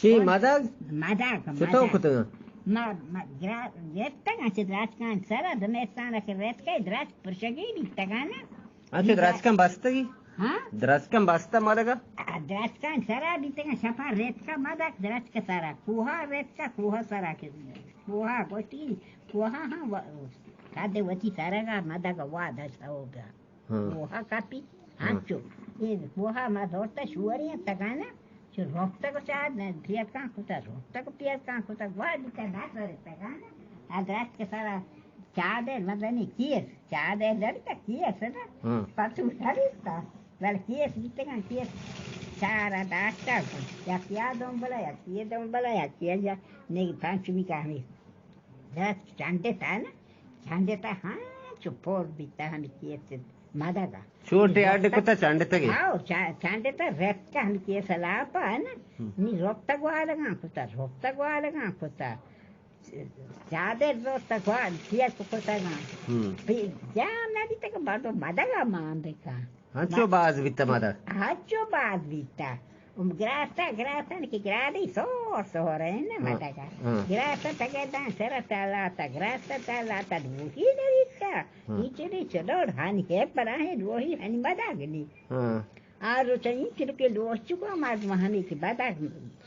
چی مدگ؟ مدگ، چطور مدگ۔ کتگ؟ ما، ما گرا-، گرتگ اَنت چہ درچکانی سرا، زمستان ءَ کہ رتکگ، درچک پرشگی بیتگ اَنت نا۔ اچھا، درچکاں بستگی؟ ہاں؟ درچکاں بستہ مدگ ءَ؟ آ، درچکانی سرا بیتگ اَنت، شپا رتکگ مدگ درچک سرا، کوہا رتکگ، کوہ سرا کہ کوہا گوشتی، کوہا ہاں و-، کدے وتی سرگا مدگ وا داشتہ ہوگا۔ ہاں۔ کوہا کپی، ہاں۔ ہنچو۔ اے کوہا ما زورتا شوری تگانا، چو روپتگ چار، پیرکان کتا، روپتگ پیرکان کتا، گوادی تا نہ سر تگانا۔ آ درچک سرا چادر مدنی کیس، چادر لڑتا کیس نا۔ ہاں۔ پتو لڑتا، بل کیس بیتگان کیس چارا داشتا کن۔ یا کیا دنبلا، یا کیا دنبلا، یا کیا جا، نہیں پانچ بھی کہمی۔ درچک چنڈتا نا، چنڈتا ہاں، چو پور بیتا ہمی کیس مدگا۔ چوٹے اڈ کتا چنڈتگے؟ ہاؤ، چا-، چنڈتا رتکا ہمی کیس لاپا نا۔ ہم۔ نی روپتا گوالگان کتا، روپتا گوالگان کتا۔ چادر روپتا گوال، کیس کتگان۔ ہم۔ پی-، جام نہ بیتگا، بڑو مدگا مان بکا۔ ہنچو باز بیتہ مدگ؟ ہنچو باز بیتہ۔ گراستا، گراستا کہ گرادی سور سور اِنت نا ہاں، مدگا۔ ہاں۔ گراستا تگہ دان سرا تالاتا، گراستا تالاتا دوہی نریتا۔ ہاں۔ اینچنی چلوڑ ہنی ہے براہیں دوہی ہنی مدگ نی۔ ہاں۔ آ روچا اینچنی کہ لوچ چکا مردم ہمی کہ مدگ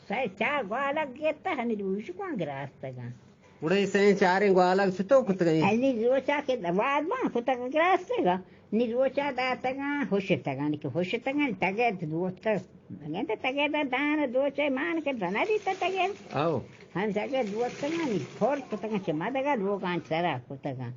سہ چار گوالگ گیتا ہمی دوہی چکا گراستگا۔ گڑا اے سئیں چاریں گوالگ چتو کتگ اَنت؟ نی روچا کہ واد مان کتگ گراستگ، نی روچا داتگاں، ہشتگاں، نی کہ ہشتگاں، تگت دوتگ۔ اگن تہ تگت دان دوچے مان کہ دنا دیتا تگت۔ او۔ ہم تگت دوتگاں، نی پھور کتگاں، چہ مدگا لوگاں سرا کتگاں۔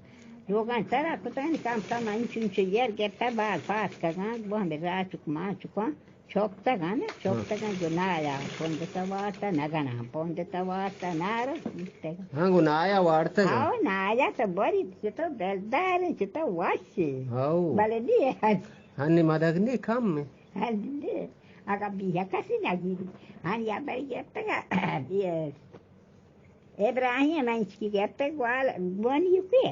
لوگاں سرا کتگاں، نی کم کم انچو انچو یر گپتا بال پاس کگاں، وہ ہمیں راچک ماچکاں۔ چوپتگاں نا، ہاں۔ چوپتگاں گنایا، پندتا وارتا نگنا، پندتا وارتا نارا بیتگاں۔ ہاں، گنایا وارتگاں۔ ہاؤ، نایا تو بری، چتو دلدار، چتو وشی۔ ہاؤ۔ بلے دی۔ ہنی مدگ نی کم ہے۔ ہنی۔ اگا بیا کسی نگیری۔ ہنی یا بری گپتگا، بیا۔ ابراہیم انچکی گپتگ گوال گونی کہ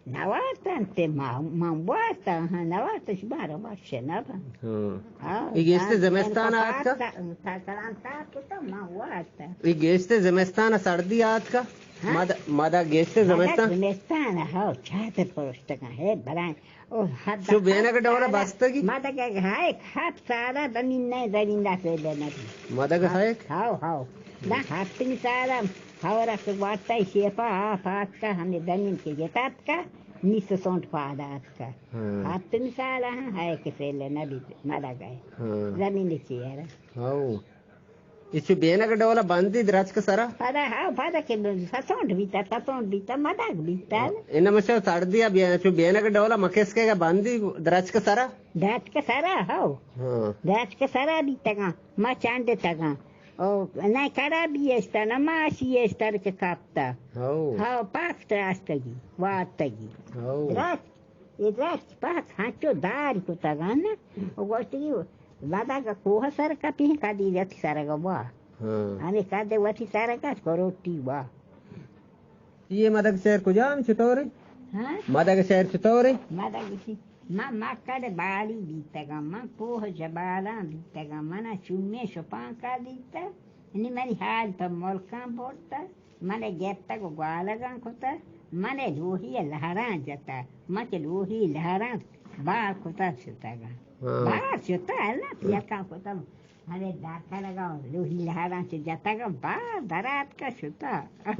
نوارتن تے ما، من وارتا، ہاں، نوارتا شمارا وش نبن۔ ہاں۔ ہاں، اے گیشتے زمستان آتکا؟ تا، تا، کلام تا کتا من وارتا۔ اے گیشتے زمستان سردی آتکا؟ ہاں؟ مد-، مدگ گیشتے مدگ زمستان؟ زمستان، ہاں، چادر پروشتگا، ہے، بلائیں۔ او، حد چو بینگ ڈولا بستگی؟ مدگ ہائک ہفت سالا زمین نہ، زمین دا سے بینگ۔ مدگ ہائک؟ How, how. نہ، ہفتمی سالا ہاورا کہ وارتا شیپا، آ پاتکا ہمیں زمین کے جتاتکا، نیس سونٹ پادا آتکا۔ ہاں۔ ہفتمی سالا ہاں ہائک سے لے نبی مدگ ہے۔ ہاں۔ زمین چیئر۔ ہاؤ۔ اے چو بینگ ڈولا بندی درچک سرا؟ پدا، ہاں، پدا کہ سسونڈ بیتا، سسونڈ بیتا، مدگ بیتا۔ انما چو سردی ءَ بیا-، چو بینگ ڈولا مکسکے گا بندی درچک سرا؟ درچک سرا، ہاؤ۔ ہاں۔ درچک سرا بیتگاں، ما چنڈتگاں۔ او، نہ کڑا بیشتا، نہ ماشی اشتر کہ کپتا۔ ہاؤ۔ ہاؤ، پاک تراستگی، وارتگی۔ ہاؤ۔ درچک اے درچک پاک ہنچو دار کتگ انت، و گوشتگی مدگ کوہ سر کپی، کدی یک سرگ وا۔ ہاں۔ ہمیں کد وتی سرگ است، کروٹی وا۔ یہ مدگ شہر کجا ہم چطور ہے؟ ہاں؟ مدگ شہر چطور ہے؟ مدگ سی، ما مکڑ بالی بیتگم، من کوہ جبالاں بیتگم، منا چومیں شپانکا دیتگ، نی منی حال پہ ملکاں برتگ۔ من ء گپتگ و گوالگاں کتگ، من ء لوہی ء لہراں جتگ، من چہ لوہی لہراں بار کتگ شتگ۔ ہاں۔ بار شتگ، اللہ پیکاں کتگ، ہمے در کنگ ء لوہی لہراں چہ جتگ، بار در آتک شتگ۔